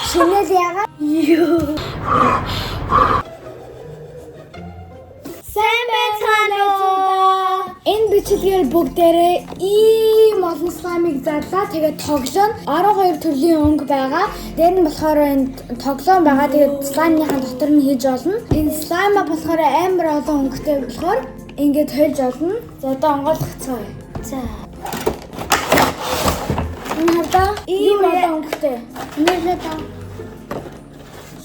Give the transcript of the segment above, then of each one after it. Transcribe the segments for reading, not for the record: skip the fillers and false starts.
Шинэл ягаа. Йоо. Сайн байцгаана уу? Энэ бичлэгээр бүгдээрээ ийм олон slime ыг зарлаа. Тэгээд тоглоно. 12 төрлийн өнгө байгаа. Дээр нь болохоор энэ тоглоом байгаа. Тэгээд slime ныхаа дотор нь хийж олно. Энэ slime аа болохоор амар олон өнгөтэй болохоор ингээд хольж олно. За, одоо онгойлгоцгоё. За. Энэ хардаа ийм олон өнгөтэй. Үнэрлээ та.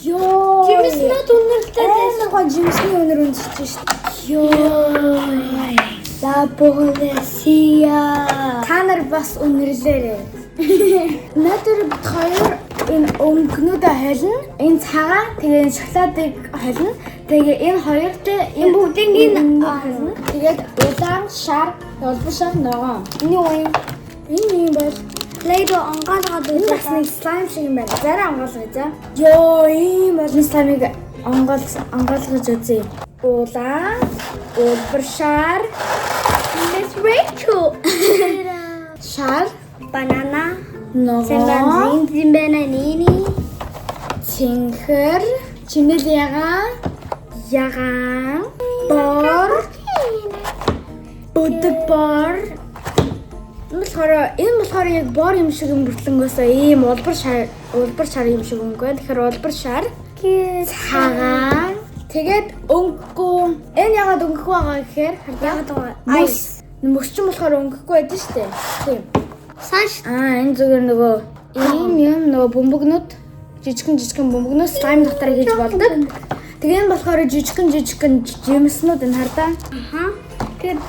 Йоо. Жимснүүд үнэрлээ. Амар гоо жимсний үнэр үнэрч шít. Йоо. За, бүгдээ. Та нар бас үнэрлээрэй. Өнөөдөр бид хоёр энэ өнгөнүүдээ холино. Энэ цагаан, тэгээ энэ шоколадыг холино. Тэгээ энэ хоёр тэ энэ бүгдийг нь холино. Тэгээд улаан, шар, улбар шар, ногоон. Энэ юу юм? Энэ юм бол Play-Doh онгойлгоод энэ бас нэг slime шиг юм байна. Зарай онгойлгоё, за. Йоо, ийм олон slime ыг онгойлгож үзье. Улаан, улбар шар, Miss Rachel. Шар, Banana. ногоон, Зимбананини. цэнхэр, чинэл ягаан, ягаан, бор, бүдэг бор. Энэ болохоор яг бор юм шиг юм бүртлэнгөөсөө ийм улбар шар юм шиг өнгө байна. Тэгэхээр улбар шар, цагаан, тэгээд өнгөгүй. Энэ ягаад өнгөгүй байгаа гэхээр Ягаад байгаа? Мөс. Мөс чинь болохоор өнгөгүй байдаг шүү дээ. Тийм. Саш. Аа, энэ зүгээр нөгөө ийм юм нөгөө бөмбөгнүүд, жижигхэн жижигхэн бөмбөгнүүд slime дотор хийж болдог. Тэгээ энэ болохоор жижигхэн жижигхэн жимснүүд, энэ хардаа. Аха. Тэгээд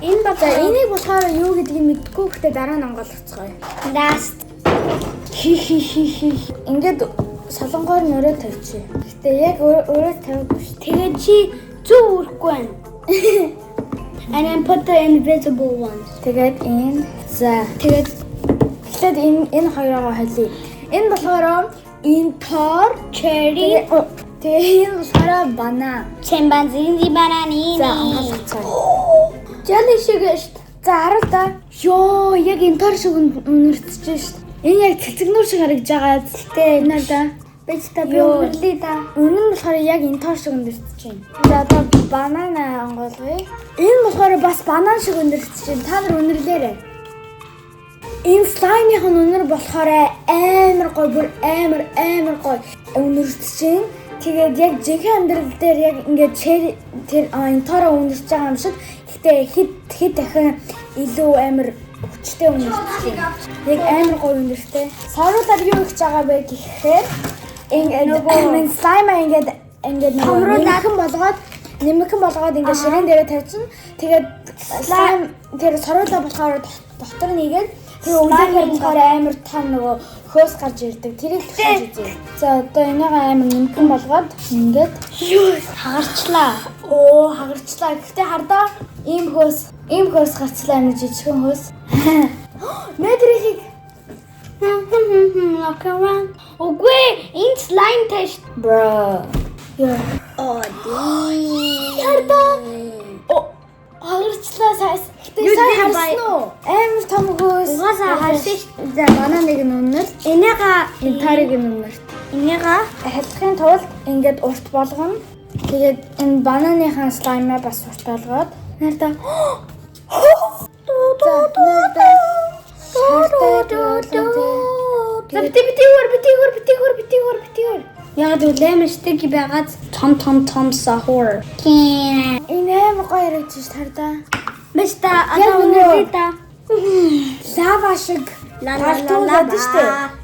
энэ бол За, энийг болохоор юу гэдгийг мэдэхгүй, гэхдээ дараа нь онгойлгоцгоё. Last. Хи хи хи хи. Ингээд солонгоор нь өрөө тавьчих. Гэтэ яг өрөө тавиагүй шүү. Тэгээд чи зөв өрөхгүй байна. And then put the invisible ones. Тэгээд энэ, за, Тэгээд тэгэхээр энэ хоёроо холиё. Энэ болохоор энэ тор cherry, тэгээ энэ болохоор банан. Chimpanzee, banana. За, онгойлгоцгоё. Jelly sugar шүү дээ. За, хараа та. Йоо, яг энэ тор шиг үнэртэж шít. Энэ яг цэцэгнүүр шиг харагдаж байгаа. Гэтэ энэ надаа Би ч та би Йоо. үнэрлээ да. Үнэн нь болохоор яг энэ тор шиг өндөртөж байна. За, одоо банана онгойлгоё. Энэ болохоор бас банан шиг өндөртөж байна. Та нар үнэрлээрэй. Энэ slime ын үнэр болохоор амар гоё, бүр амар амар гоё үнэртэж байна. Тэгээд яг жинхэнэ амьдрал дээр яг ингээд cherry тэр энэ тоороо үнэрч байгаа юм шиг. Гэтэ хэд хэд дахин илүү амар хүчтэй үнэртэж байна. Яг амар гоё үнэртэй. Саруулаар юу хийж байгаа бэ гэхээр ингээд нөгөө энэ slime ингээд нөгөө Томруулаад. нэмэрхэн болгоод ингээд ширээн дээрээ тавьчихна. Тэгээд slime тэр саруулаа болохоор дотор нэгээд, тэгээ өлөөхөр болохоор амар том нөгөө хөөс гарч ирдэг. Тэрийг л туршиж үзье. За, одоо энийг амар нэмэрхэн болгоод ингээд Юу хагарчлаа. Оо, хагарчлаа. Гэхдээ хардаа ийм хөөс гарчлаа, амар жижигхэн хөөс. Мэдрихийг Look around. Үгүй, энэ slime тааш. Bro. Яа. Оо, Хардаа. Оо, хагарчлаа сая. Гэтэ Юу сая дээр харсан уу? Амар том хөөс. Угаасаа харсан шүү. За, бананыг нь үнэрт. Энийга Энэ тарыг нь үнэрт. Энийга Халихын тулд ингээд урт болгоно. Тэгээд энэ бананыхаа slime аа бас урт болгоод нартаа. За, нартаа. Шартай. За, бити бити хөр, бити хөр, бити хөр, бити хөр, бити хөр. Яг л lemon sticky байгаад том том том сахур. Энэ амар гоё харагдаж ш хардаа. Мэста Яг одоо нөгөө үнэрлээ да. Лава шиг Ла ла ла галзуулаад штэ.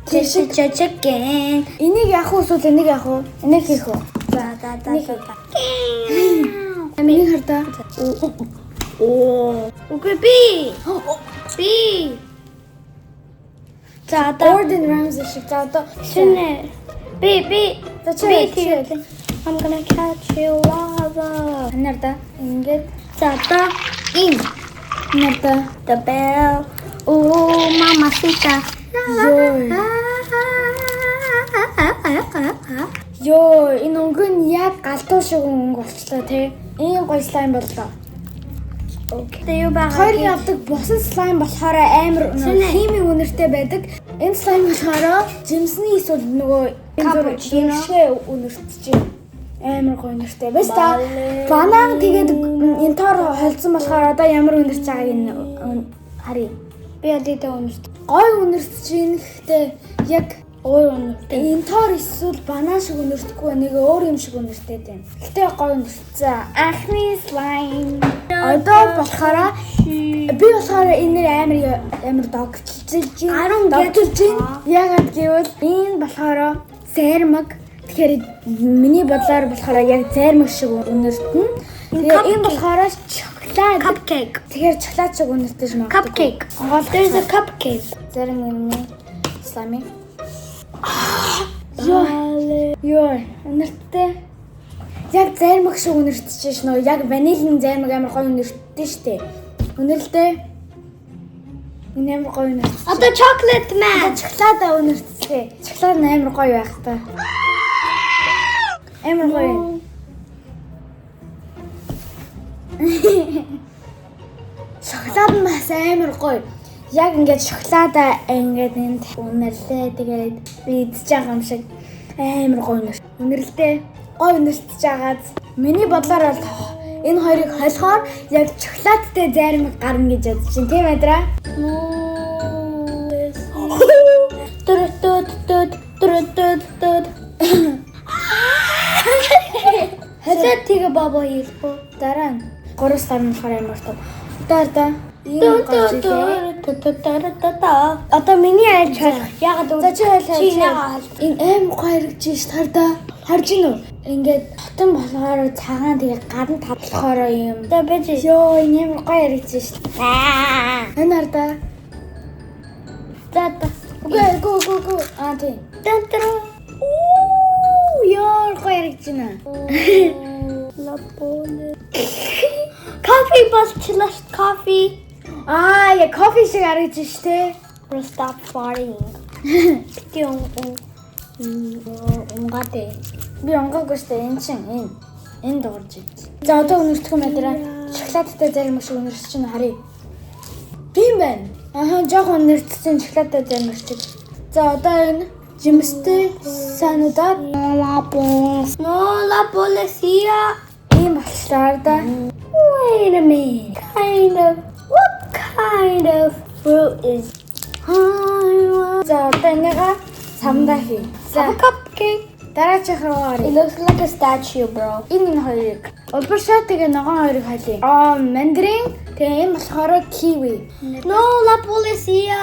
Тэр шиг chicken. Энийг яах вэ эсвэл энийг яах вэ? Энийг хийх үү? За за за. Энийг за. Энийг хардаа. Оо. Үгүй, би. Би. За, одоо Gordon Ramsay шиг. За, одоо шинэ. Би. За, чи би чи тэгээд I'm gonna catch you, lava. Ханаар ингээд За, одоо энэ нартаа. The bell. Oh, mamacita. Йоо. Йоо, энэ өнгө нь яг галзуу шиг өнгө болчлоо те. Ийм гоё slime боллоо. Okay. Тэгээ юу байгаа? Хоёрын авдаг босон slime болохоор амар Шинэ. химийн үнэртэй байдаг. Энэ slime болохоор жимсний эсвэл нөгөө Cappuccino. жимшгэ үнэртэж байна. Амар гоё үнэртэй. Бас та банан тэгээд энтоор холцсон болохоор одоо ямар үнэрч байгааг нь харъя. Би одоо үнэрт. Гоё үнэртэж байна гэхдээ яг Өөр үнэртэй. энтоор эсвэл банан шиг үнэртэхгүй нэг өөр юм шиг үнэртэй юм. Гэхдээ гоё үнэрт. За, анхны slime. Одоо болохоор би болохоор энэ нэр амар амар догтлж I don't байна. get Догтлж байна. Яагаад гэвэл энэ болохоор зайрмаг. Тэгэхээр миний бодлоор болохоор яг зайрмаг шиг үнэртэн. Тэгээ энэ болохоор шоколад. Cupcake. Тэгэхээр шоколад шиг үнэртэж магадгүй. Cupcake. There's a cupcake. Зарим юмны slime. Йоо. Йоо, үнэрттэй. Яг зайрмаг шиг үнэртэж ш нөө. Яг ванилын зайрмаг амар гоё үнэрттэй штэ. Үнэрлээ. Энэ амар гоё үнэртэж. Одоо chocolate man. Шоколад үнэрттэй. Шоколад нь амар гоё байх та. Амар гоё. Шоколад нь бас амар гоё. Яг ингээд шоколада ингээд энд үнэрлээ. Тэгээд би идэж байгаа юм шиг амар гоё үнэр. Үнэрлээ. Гоё үнэртэж байгаад миний бодлоор бол энэ хоёрыг холихоор яг шоколадтай зайрмаг гарна гэж бодож чинь, тийм ээ, Дра? Дүр дүр дүр дүр дүр дүр. Хазаа тэгээ баба хийхгүй. Дараа нь гурван slime болохоор амар том. Одоо одоо ийм гарч ирлээ. Одоо миний айлч холих. Яагаад За, чи хойл. Чи яагаад хойл? Энэ аим гоё харагдаж ш тардаа. Харж гин үү? Ингээд хотон болохоор цагаан, тэгээ гадна тав болохоор юм. За, бэж. Йоо, энэ амар гоё харагдаж ш. Энэ хардаа. За за. Үгүй, үгүй, үгүй, үгүй. Аа, тийм. Тантра. Оо, ёо, гоё харагдаж байна. Лапоне. Coffee болчлаа ш. Coffee. Аа, я кофе шиг харагдаж ш тэ. Or stop farting. Бити ун унгаатэй. Би онгоогүй штэ, энэ чин энэ. Энэ дуурж ич. За, одоо үнэртэх юм ядраа. Шоколадтай зарим шиг үнэрч чинь харъя. Тийм байна. Аха, жоохон үнэртсэн шоколадтай зарим шиг. За, одоо энэ жимстэй сануудаар No, la policía. ийм болчлаа да. Wait a minute. Kind of. What kind of fruit is? За, одоо энийга самдаа хий. За, За, cupcake. дараачих руу оръё. It looks like a statue, bro. Энэ хоёрыг. Улбар шар тэгээ ногоон хоёрыг холиё. Аа, мандарин, тэгээ энэ болохоор киви. No, la policía.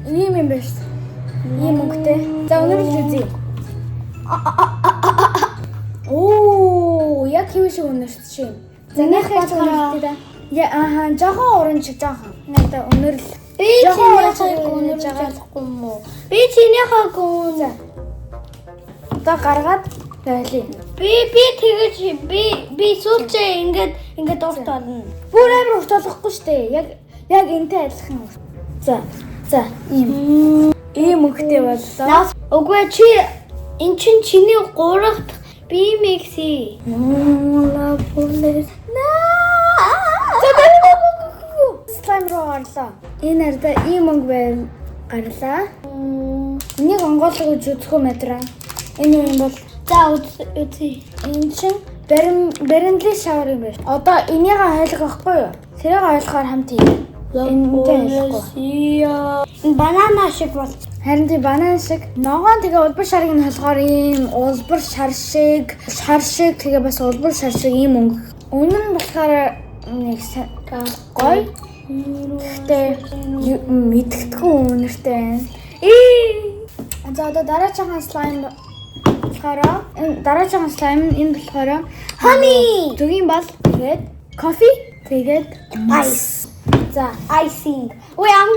Ийм юм байна шүү. Ийм өнгөтэй. За, өнөрлөж үзье. Оо, яг киви шиг өнөрч юм. За, нэх болохоор да. Я ааха, жоохон уран шиг жоохон. Надаа өнөрл. Би Жоохон уран шиг чинийхээ өнөрж өнөрж байгаа. чадахгүй юм уу? Би чинийхээ гүн. Одоо гаргаад байлээ. Би тэгэж би сүүлчээ ингээд урт болно. Бүр амар урт болохгүй шүү дээ. Яг энтэй адилхан урт. За. За, ийм. Ийм өнгөтэй боллоо. Үгүй, чи эн чин чиний гурав дахь би микси. La policía. За, slime руу орлоо. Энэ арда ийм өнгө байр гарлаа. Энийг онгойлго гэж үзэх үү, метра? Энэ юм бол За, үзье. энэ чин барин баринлын шавар юм байна. Одоо энийг ойлгохгүй юу? Тэрийг ойлгохоор хамт хий. Энэтэй ойлгохгүй. Энэ банана шиг бол. Харин тий, банан шиг. Ногоон тэгээ улбар шарыг нь холгоор ийм улбар шар шиг, шар шиг, тэгээ бас улбар шар шиг ийм өнгө. Үнэн нь болохоор нэг гоё. Гэхдээ мэдгэдэггүй үнэртэй байна. Ээ. За, одоо дараачихын slime болохоор энэ дараачихын slime нь энэ болохоор Honey. зөгийн бал, тэгээд кофе, тэгээд Ice. За, Icing. Wait, I'm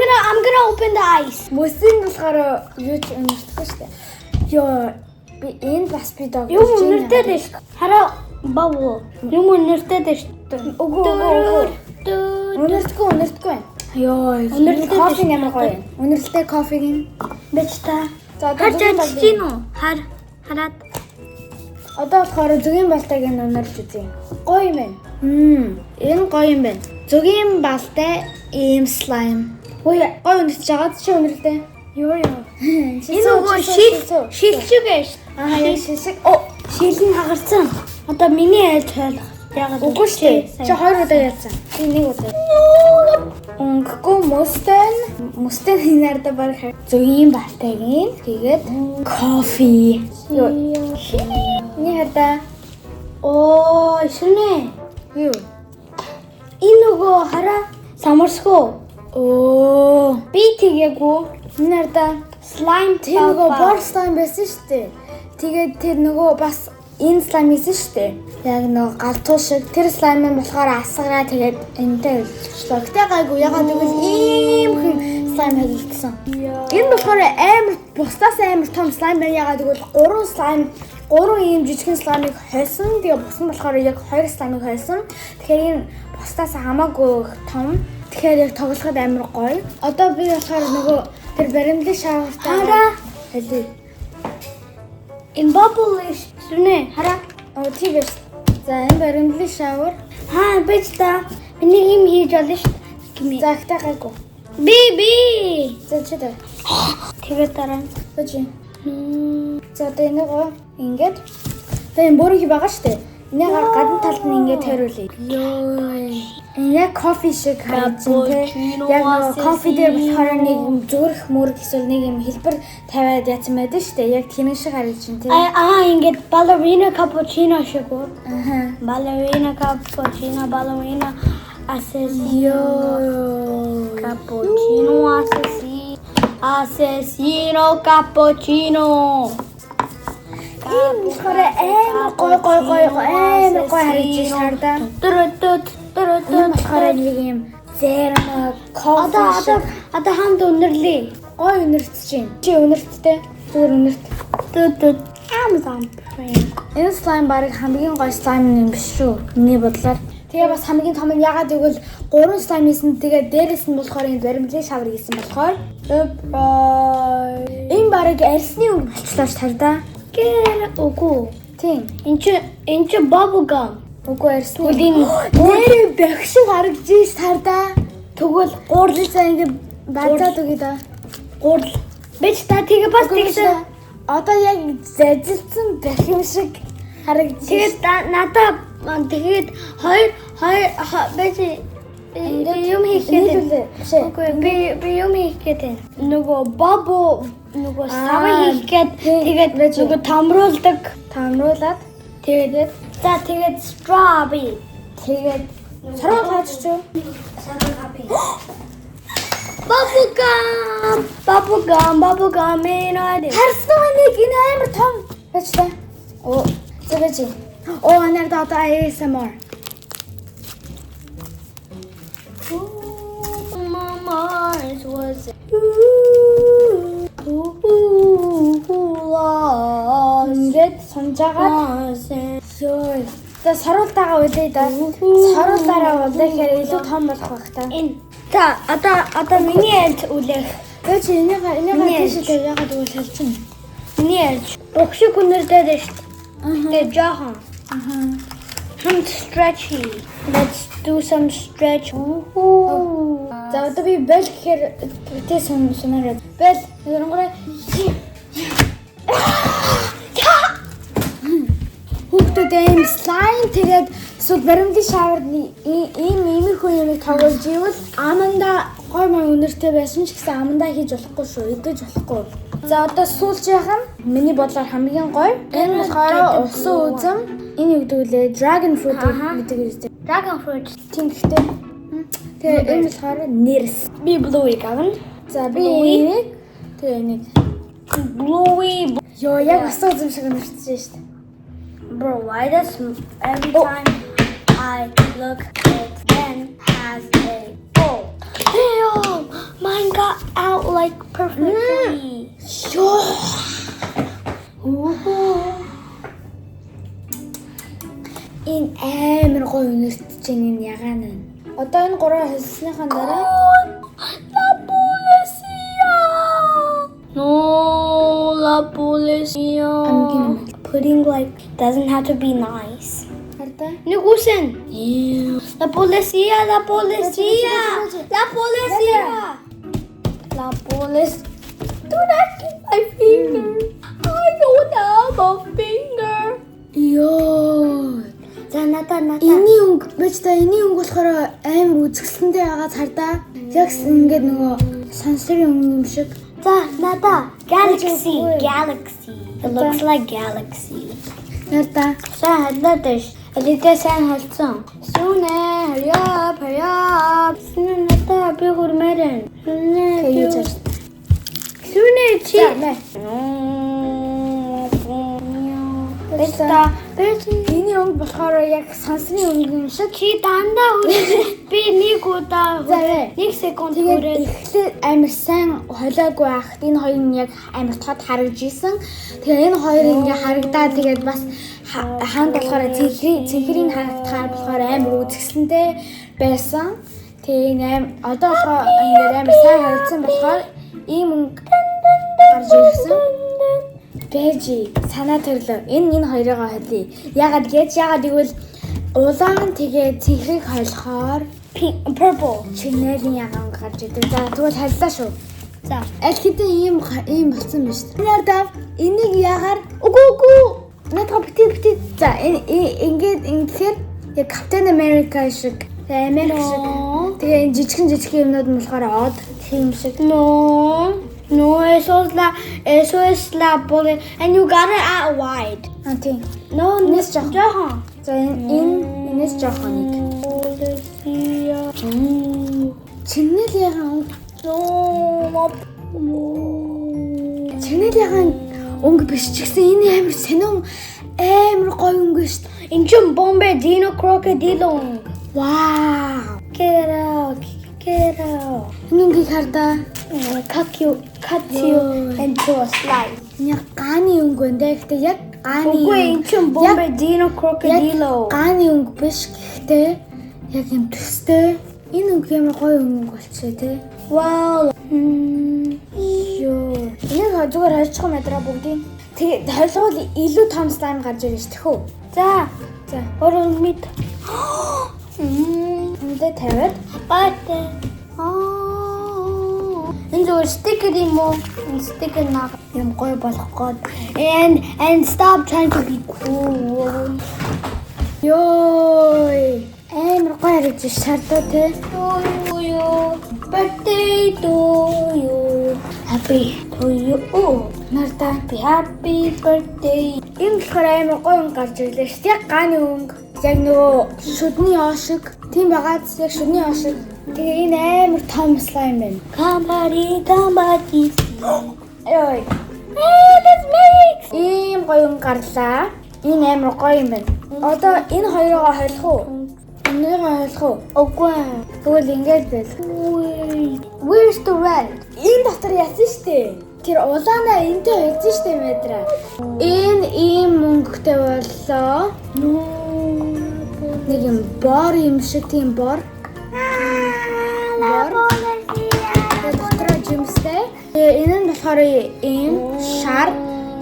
gonna open the ice. мөсөнд болохоор юу ч үнэртэхгүй шүү дээ. Йоо, би энэ бас би дог. Юм үнэртэй дээ шүү. Хараа, bubble. Юм үнэртэй дээ шүү. Үгүй, үгүй, үгүй. Үнэртэхгүй, үнэртэхгүй байна. Йоо, Үнэрлэлтэй кофе биш. амар гоё. Үнэрлэлтэй кофег нь. Бич та. За, одоо Харж зөгийн балыг. чадчих уу? Хар хараад. Одоо болохоор зөгийн балтайг нь үнэрлж үзье. Гоё юм байна. Энэ гоё юм байна. Зөгийн балтай ийм slime. Ой, гоё үнэрч жагаад чи үнэрлээ. Юу юу? Энэ нөгөө шил шил шиг байж. Аа, яг шил шиг. Оо, Шил нь хагарсан. Одоо миний айлж хойлох. Ягаад үгүй шүү дээ. Чи хоёр удаа ялсан. Би нэг удаа. Өнгөгүй мөстэй нь мөстэй нь нарда баг зөгийн балтайг нь тэгээд кофе. Юу? Миний харда. Оо, шинэ. Юу? Энэ нөгөө хараа самарсгүй. Оо. Би тэгээгүй. Миний харда. Slime. Тэр нөгөө бор slime байсан шүү дээ. Тэгээд тэр нөгөө бас энэ slime хийсэн шүү дээ. Яг нөгөө галтуу шиг тэр slime нь болохоор асгараа тэгээд энэтэй хэлчихлээ. Гэтэ гайгүй, ягаад гэвэл ийм хэн slime хэлсэн. Энэ болохоор амар бусдаас амар том slime байна. Ягаад гэвэл гурван slime, гурван ийм жижигхэн slime-ыг хольсон. Тэгээ бус нь болохоор яг хоёр slime-ыг хольсон. Тэгэхээр энэ бусдаас хамаагүй их том. Тэгэхээр яг тоглоход амар гоё. Одоо би болохоор нөгөө тэр баримлын shower тай Хараа. холио. Энэ bubble шинэ. Хараа. Оо, тийм биш. За, энэ баримлын shower. Аа, би ч та миний юм хийж болно шүү дээ. За, ихтэй гайгүй. Би. За, чи дээ. Тэгээд дараа нь. Божи. За, одоо энийг ингээд тэгээ энэ бүрийн байгаа шүү дээ. Энийг гадна талд нь ингээд тойруулъя. Йоо. Энэ яг кофе шиг харагдаж байна те. Яг нөгөө кофе дээр болохоор нэг юм зүрх мөрг эсвэл нэг юм хэлбэр тавиад яатсан байдаг шүү дээ. Яг тийм шиг харагдаж байна те. Аа, ингээд ballerina cappuccino шиг үү? Аха. Ballerina cappuccino, ballerina assassino. Йоо. Cappuccino assassino. Assassino cappuccino. Энэ болохоор амар гой гой гой гой амар гой харагдаж байна, хардаа. Энэ болохоор нэг юм зэрмэг кофе Одоо одоо шиг одоо хамт өнөрлөө. гой өнөртөж байна. Чи өнөрттэй. Зүгээр өнөрт. Түт Amazon Prime. Энэ slime баг хамгийн гоё slime юм биш шүү. Миний бодлоор. Тэгээ бас хамгийн том нь ягаад гэвэл гурван slime хийсэн. Тэгээ дээрэс нь болохоор энэ баримлын shower хийсэн болохоор Surprise. энэ баг арьсны өнгө болчлоо ш тардаа. Гэр үгүй. Тийм. Энэ чи bubble gum. Үгүй, арьсны. Тэгвэл энэ нэрээ бэх шиг харагдаж ш тардаа. Тэгвэл гурал. За, ингэ базаад өгье да. Гурал. Би ч та тэгээ бас тэгсэн. Одоо яг зазилцсан бэх юм шиг харагдаж. Тэгээд надаа тэгээд хоёр хоёр би чи би юм хийх гээд байна. нийлүүлээ. Биш ээ. Үгүй, би юм хийх гээд байна. Нөгөө bubble нөгөө сава Аа, хийх гээд тий, тэгээд байж. нөгөө томруулдаг. Томруулаад Тэгээд за, тэгээд strawberry. Тэгээд саруу таач чи. Bubble gum, bubble gum, bubble gum in I Харсан уу нэг энэ амар том. Байж та. Оо, за байж. Оо, анаар да одоо ASMR. My mind was ooh, ooh, ooh, lost. Ингээд сунжаагаад ёо. За, саруултайгаа үлээ да. Саруулаараа үлээхээр илүү том болох байх та. Энэ за одоо миний альж үлээх. Байж, энийг Миний тийш л ягаад гэвэл хэлчин. Миний альж бух шиг үнэртэй дээ шүү дээ. Аа. Тэгээ жоохон. Аа. Хам stretchy. Let's do some stretch. Ooh. За, одоо би бэл гэхээр битээ сун сунаарай. Бэл ярангаараа. Хүүхдүүд ийм slime тэгээд эсвэл баримлын shower ийм иймэрхүү юмыг тоглож ивэл аманда гой мой үнэртэй байсан ч гэсэн амандаа хийж болохгүй шүү. Идэж болохгүй. За, одоо сүүлчийнх нь миний бодлоор хамгийн гоё. Энэ болохоор усан үзэм. Энэ юу гэдэг вүлээ? Dragon fruit гэдэг юм үү? Dragon fruit. Тийм гэхдээ. Тэгээ энэ болохоор нэрс. Би bluey гавна. За, би энийг, тэгээ энийг. Bluey. Йоо, яг усан үзэм шиг үнэртэж шүү дээ. Bro, why does every Oh. time I look at Ben has a oh. Damn! Mine got out like perfectly. Йоо. Ooh. Энэ амар гоё үнэртэж байна, энэ ягаан нь. Одоо энэ гурван холсныхаа дараа La policía. No, la policía. I'm gonna Pudding like doesn't have to be nice. хардаа. Нэг үсэн. La policía, la policía. La policía. La policía. Do not get my finger. I don't have a finger. Йоо. За, надаа, надаа. Энийн өнгө бич та, энийн өнгө болохоор амар үзэсгэлэнтэй байгаа, цардаа. Яг ингээд нөгөө сансрын өнгө юм шиг. За, надаа. Galaxy, galaxy. It looks like galaxy. Нарда. Сайн халиад байш. Алидэ сайн халдсан. Сүүнэ, hurry up, hurry up. Сүүнэ, надаа, би хүрмээр байна. Сүүнэ. Тэгээ юу чаш. Сүүнэ, чи. За, нэ. Бэста, бэс. Энийн өнгө болохоор яг сансрын өнгө юм шиг. Чи дандаа хүрэж, би нэг удаа За, вэ. 1 секунд Тэгээд хүрээд эхлээд амар сайн холиогүй байхад энэ хоёр нь яг амар тод харагдж исэн. Тэгээ энэ хоёр ингээ харагдаад, тэгээд бас хаанд болохоор цэнхрийн харагдахаар болохоор амар үзэсгэлэнтэй байсан. Тэгээ энэ одоо болохоор ингээд амар сайн харагдсан болохоор ийм өнгө гарч ирсэн. Бэжи санаа төрлөө. Энэ хоёрыгоо холиё. Ягаад гэвэл улаан тэгээ цэнхрийг холихоор Pink, purple. чинээлийн ягаан гарч идэг. За, тэгвэл холлоо шүү. За. Аль хэдийн ийм болсон байна шүү дээ. Нардав энийг ягаар үгүй үгүй надаа бити бити. За, энэ ингээд ингэхээр яг Captain America шиг, тэгээ Америк шиг. No. Тэгээ энэ жижигэн жижигхэн юмнууд нь болохоор од тийм шиг. No. No, eso es la bullet and you got it at wide. А, тийм. No, Энэс жоох. жоохон. За, энэ энэс жоохон нэг. Полиция. Чинэл ягаан өнгө No. Чинэл ягаан өнгө биш ч гэсэн энэ амар сонин, амар гоё өнгө шүү дээ. Энэ чинь Bombardino Crocodilo. Вау. Get out. Get out. Энэ өнгийг хардаа. I'm gonna cut you into a slice. Энэ яг гааны өнгө байна даа. Гэхдээ яг гааны Үгүй, энэ чинь Bombardino яг Crocodilo. гааны өнгө биш, гэхдээ яг юм төстэй. Энэ өнгө ямар гоё өнгө болчихоо те. Wow. Йоо. Энийг зүгээр холчих юм ядраа бүгдийг. Тэгээ холгол илүү том slime гарч ирнэ шүү дээ. За, За, өөрөө мэд. эндээ тавиад Бат. Аа. Энэ зүгээр sticker юм уу? Энэ sticker наг юм гоё болох гээд. And stop trying to be cool. Йой. Амар гоё харагдаж шаардаа те. To you. Birthday to you. Happy to you. Нартаа. Happy happy birthday. Энэ болохоор амар гоё өнгө гарч ирлээ шүү дээ. Яг гааны өнгө. Яг нөгөө шүдний оо шиг. Тийм байгаад яг шүдний оо шиг. Тэгээ энэ амар том slime байна. Somebody, somebody. Йой. Hey, let's mix. Ийм гоё өнгө гарлаа. Энэ амар гоё юм байна. Одоо энэ хоёроо холих уу? Энийг холих уу? Үгүй. Тэгвэл ингэж байл. Wait. Where's the red? Энэ дотор яасан штэ. Тэр улаанаа энтэй холсон штэ, метра. Энэ ийм мөнгөтэй боллоо. No. Нэг юм бор юм шиг, тийм бор. La Бор. policía. Тэгээ дотроо жимстэй. Тэгээ энэ нь болохоор ийм шар.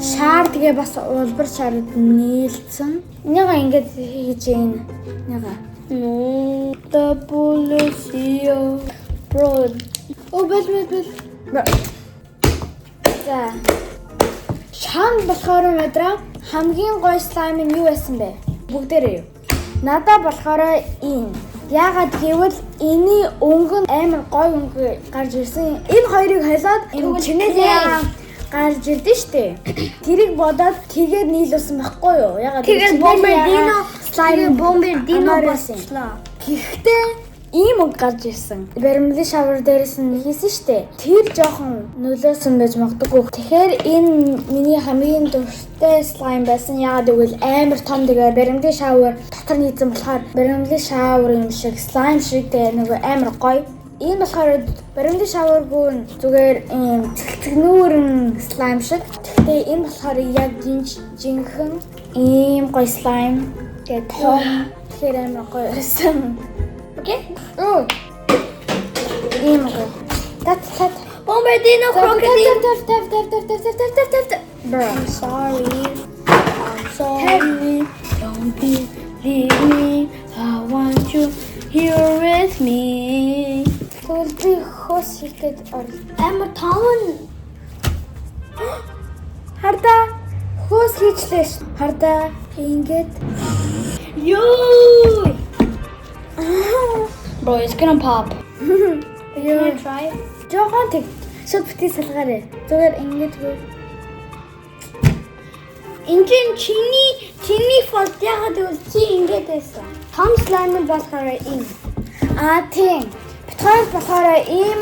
Шар, тэгээ бас улбар шар нийлцэн. Энийг ингэж хийж гин. Энийг. No. The policía. Bro. Оо, бэл бэл бэл. За. Шан болохоор метра хамгийн гоё slime нь юу байсан бэ? Бүгдээрээ юу? Надаа болохоор энэ. Яагаад гэвэл энэний өнгө нь амар гоё өнгө гарч ирсэн. Энэ хоёрыг холиод энэ чинэлээ гарч ирдэ штэ. Тэрийг бодоод тэгээд нийлүүлсэн байхгүй юу? Яагаад Тэгээд Bombardino slime Bombardino амар байсан. болчлоо. Гэхдээ ийм өнгө гарч ирсэн. Баримлын шавар дээрээс нь хийсэн штэ. Тэр жоохон нөлөөсөн байж магадгүй. Тэгэхээр энэ миний хамгийн дуртай slime байсан. Яагаад гэвэл амар том, тэгээ баримлын шавар дотор нийцсэн болохоор баримлын шавар юм шиг, slime шиг, тэгээ нөгөө амар гоё. Энэ болохоор баримлын шаваргүй нь зүгээр ийм цэгцэгнүүрэн slime шиг. Гэхдээ энэ болохоор яг жинхэнэ ийм гоё slime. Тэгээ том. Тэгэхээр амар гоё байсан. Okay. Оо. Ийм гоё. Тат тат. Bombardino crocodile. Тав тав тав тав тав тав тав тав тав. Bro. I'm sorry. I'm sorry. Don't be leave me. I want you here with me. Тэгвэл би хөөс хийхэд орол. Амар том нь. Хийчлээ ш. Хардаа ингээд Йоо. Bro, it's gonna pop. Can Йоо. I try it? Жохон тэг. Шууд битгий салгаарай. Зүгээр ингээд хөө. Энэ чинь чиний fault, яагаад гэвэл чи ингэж байсан. Том slime нь болохоор энэ. Аа, тийм. Бид хоёр болохоор ийм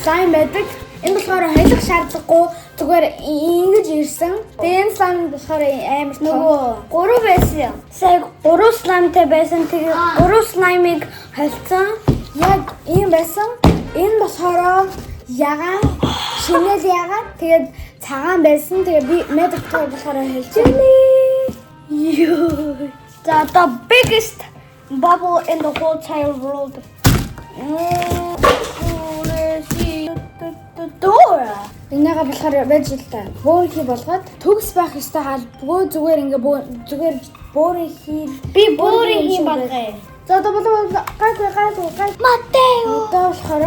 slime байдаг. Энэ болохоор холих шаардлагагүй, зүгээр ингэж ирсэн. Тэгээ энэ slime болохоор амар том. Нөгөө гурав байсан. Сая гурав slime тай байсан. Тэгээ гурав slime-ыг холцсон. Яг ийм байсан. Энэ болохоор ягаан, шинэл ягаан, тэгээд цагаан байсан. Тэгээ би медик хоёр болохоор холж. Йоо. За, the biggest bubble in the whole entire world. Dora. Энийгээ болохоор байж л та. Бөөрөнхий болгоод төгс байх ёстой халбгүй, зүгээр ингээ зүгээр бөөрөнхий. Би бөөрөнхий болгоё. За, одоо болоо, гайгүй, гайгүй, гайгүй. Матео. Одоо болохоор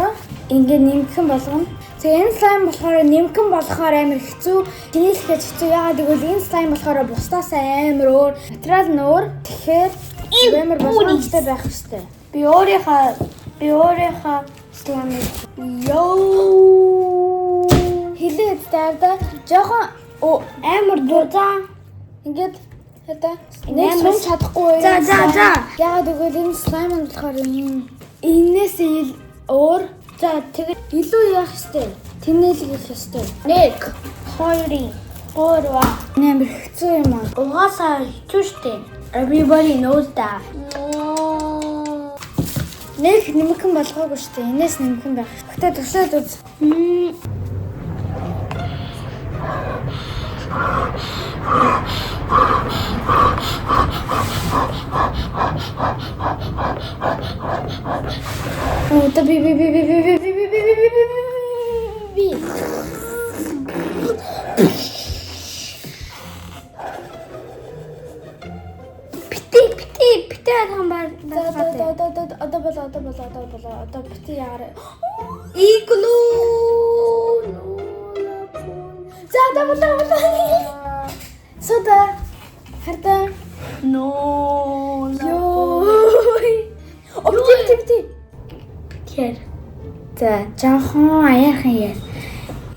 ингээ нэмхэн болгоно. Тэгээ энэ slime болохоор нэмхэн болохоор амар хэцүү. Тэнийхээ хэцүү. Яагаад гэвэл энэ slime болохоор бусдаас амар өөр. Материал нь өөр. Тэгэхээр амар болгоомжтой байх ёстой. Би өөрийнхөө slime. Йоо. Хилээ даа жоохон Амар дузаан. ингээд хата нэг Амар сум чадахгүй. За, за, за. Яагаад гэвэл энэ slime нь болохоор энэ энээс ил өөр. За, тэгээ Илүү яах ёстой. Тэнээлэг хийх ёстой. 1 2 3. Энэ амар хэцүү юм аа. Угаасаа хэцүү штэ. Everybody knows that. Нэг нэмхэн болгоогүй шүү дээ. Энээс нэмхэн байх. Гэтэ туршаад үз. Одоо би би би би би би би би би би би би би. Бити бити бити адам бар. За, одоо одоо одоо одоо болоо, одоо болоо, одоо болоо, одоо бити яараа. Igloo. За, одоо болоо, болоо. Суда. Хардаа. No. Йоо. О, бити, бити, бити. Тэр. За, жоохон аяархан яа.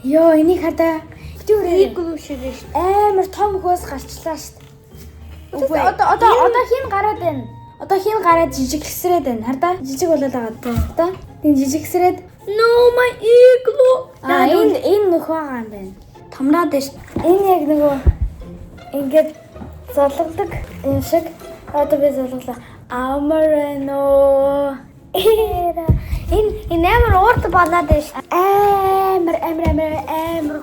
Йоо, энийг хардаа. Бити үрээ. Igloo шиг шүү. Амар том хөөс гарчлаа шүү дээ. Үгүй. Одоо хин гараад байна. Одоо хин гараад жижиг хэсрээд байна. Хардаа. Жижиг болоод байгаа. Хардаа. Тийм, жижиг хэсрээд. No, my igloo. Аа, энэ нөх байгаа юм байна. Томроод байна шүү. Энэ яг нөгөө ингээд золгодог юм шиг. Одоо би золголоо. Амар байна уу? Энэ амар урт болоод байна шүү. Амар амар амар амар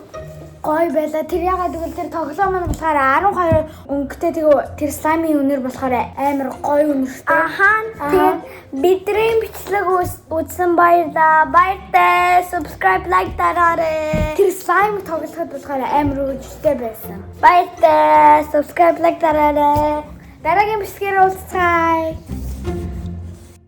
гоё байлаа. Тэр ягаад гэвэл тэр тоглоом нь болохоор 12 өнгөтэй, тэгээ тэр slime ын үнэр болохоор амар гоё үнэртэй. Аха. Тэгээд бидний бичлэг үзсэн баярлаа. Баяртай. Subscribe, like дараарай. Тэр slime тоглоход болохоор амар хөгжилтэй байсан. Баяртай. Subscribe, like дараарай. Дараагийн бичлэгээр уулзцгаая.